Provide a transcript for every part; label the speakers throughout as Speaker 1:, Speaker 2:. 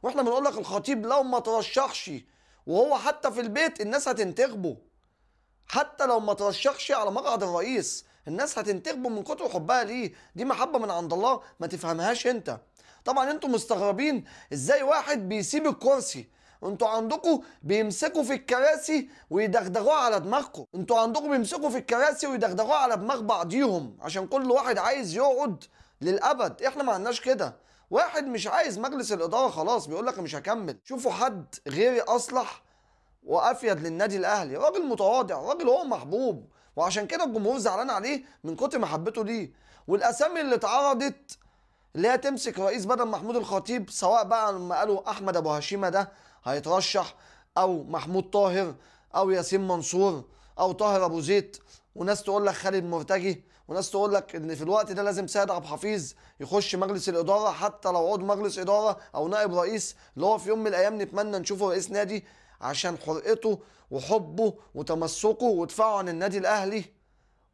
Speaker 1: واحنا بنقول لك الخطيب لو ما ترشحش وهو حتى في البيت الناس هتنتخبه، حتى لو ما ترشحش على مقعد الرئيس الناس هتنتخبه من كتر حبها ليه. دي محبة من عند الله ما تفهمهاش انت. طبعا انتوا مستغربين ازاي واحد بيسيب الكرسي. انتوا عندكم بيمسكوا في الكراسي ويدغدغوها على دماغكم، انتوا عندكم بيمسكوا في الكراسي ويدغدغوها على دماغ بعضيهم عشان كل واحد عايز يقعد للأبد. احنا ما عندناش كده. واحد مش عايز مجلس الإدارة خلاص بيقول لك مش هكمل، شوفوا حد غيري أصلح وأفيد للنادي الأهلي. راجل متواضع، راجل هو محبوب، وعشان كده الجمهور زعلان عليه من كتر محبته ليه. والأسامي اللي اتعرضت اللي هي تمسك رئيس بدل محمود الخطيب، سواء بقى لما قالوا أحمد أبو هشيمة ده هيترشح، أو محمود طاهر، أو ياسين منصور، أو طاهر أبو زيد، وناس تقول لك خالد مرتجي، وناس تقول لك ان في الوقت ده لازم سيد عبد الحفيظ يخش مجلس الادارة حتى لو عضو مجلس ادارة او نائب رئيس، اللي هو في يوم من الايام نتمنى نشوفه رئيس نادي عشان حرقته وحبه وتمسكه ودفاعه عن النادي الاهلي.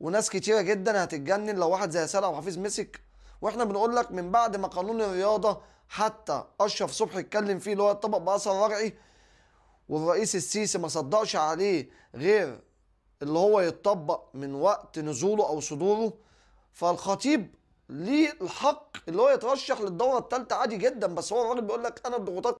Speaker 1: وناس كتيرة جدا هتتجنن لو واحد زي سيد عبد الحفيظ مسك. واحنا بنقول لك من بعد ما قانون الرياضة حتى اشرف صبحي اتكلم فيه اللي هو اتطبق باثر رجعي، والرئيس السيسي ما صدقش عليه غير اللي هو يتطبق من وقت نزوله او صدوره، فالخطيب ليه الحق اللي هو يترشح للدورة الثالثة عادي جدا. بس هو الراجل بيقول لك انا الضغوطات